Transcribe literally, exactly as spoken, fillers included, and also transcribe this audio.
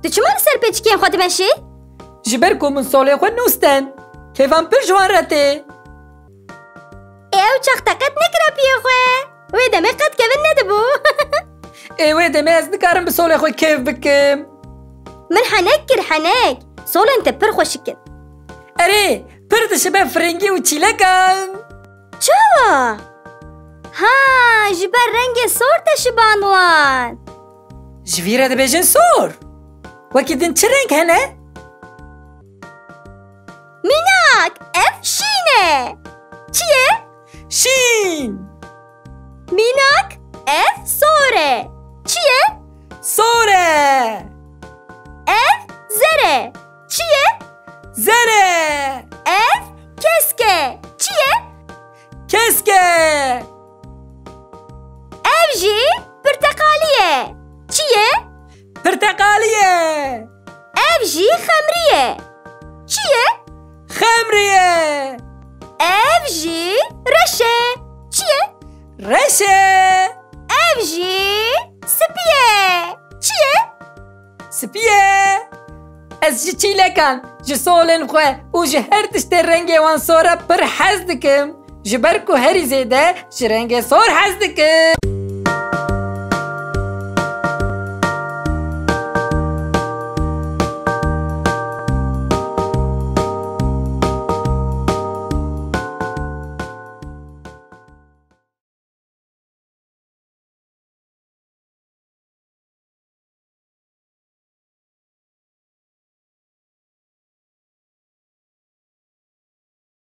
Tu çima li ser pêçikiyên xwe dimeşî? Ji ber ku min solên xwe nûstin. Kêfa min pir ji wan re tê. Ê ew çax te qet nekira piyê xwe. Wê demê qet kevin nedibû. Ê wê demê ez nikarim bi solê xwe kêf bikim. Min henek kir, henek. Solên te pir xweşik in. Erê, pir dişibe firingî û çîlekan. Çawa? Ha, ji ber rengê sor te şiban wan. Ji vî re dibêjin sor. Wekî din çi reng hene? Mînak, ev şîn e. Çi ye? Şîn. Mînak, ev sor e. Çi ye? Sor e. Ev zer e. Çi ye? Zer e. Ev kesk e. Çi ye? Kesk e. Ev jî pirteqalî ye. Çi ye? Pirteqalî ye. Ev jî xemrî ye. Çi ye? Xemrî ye. Ev jî reş e. Çi ye? Reş e. Ev jî spî ye. Çi ye? Spî ye. Ez ji çîlekan, ji solên xwe û ji her tiştê rengê wan sor re pir hez dikim. Ji ber ku herî zêde ji rengê sor hez dikim.